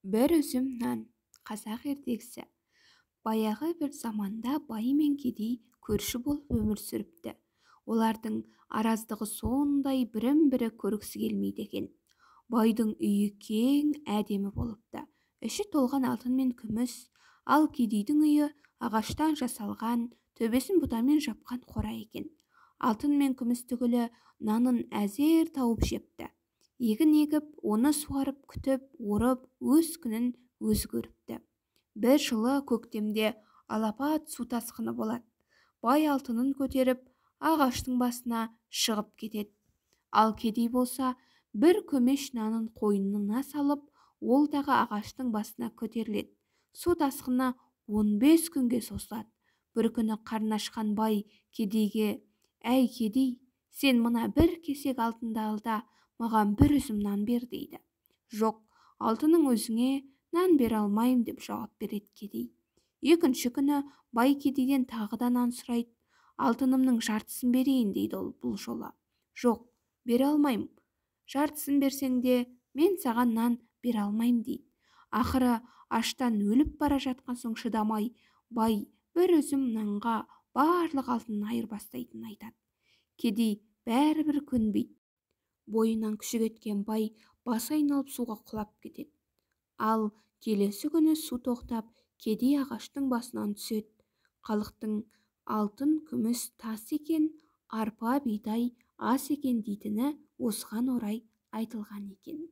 Бір үзім нан. Қазақ ертегісі. Баяғы бір заманда бай мен кедей көрші болып өмір сүріпті. Олардың араздығы сондай, бірін-бірі көргісі келмейді екен. Байдың үйі кең, әдемі болыпты. Іші толған алтын мен күміс. Ал кедейдің үйі ағаштан жасалған, төбесін бұтамен жапқан қора екен. Алтын мен күміс түгілі, нанын әзер тауып жепті. Егін егіп, оны суарып, күтіп, орып, өз күнін өзі көріпті. Бір жылы көктемде алапат су тасқыны болады. Бай алтынын көтеріп, ағаштың басына шығып кетеді. Ал кедей болса, бір көмеш нанын қойнына салып, ол дағы ағаштың басына көтеріледі. Су тасқыны 15 күнге созылады. Бір күні қарны ашқан бай кедейге: «Әй, кедей, сен мына бір кесек алтынды ал да, маған бір үзім нан бер», – дейді. «Жоқ, алтының өзіңе, нан бере алмаймын», – деп жауап береді кедей. Екінші күні бай кедейден тағы да нан сұрайды. «Алтынымның жартысын берейін», – дейді ол бұл жолы. «Жоқ, бере алмаймын. Жартысын берсең де, мен саған нан бере алмаймын», – дейді. Ақыры аштан өліп бара жатқан соң шыдамай, бай бір үзім нанға барлық алтынын айырбастайтынын айтады. Кедей бәрібір көнбейді. Бойынан күші кеткен бай басы айналып, суға құлап кетеді. Ал келесі күні су тоқтап, кедей ағаштың басынан түседі. Халықтың «алтын күміс тас екен, арпа бидай ас екен» дейтіні осыған орай айтылған екен.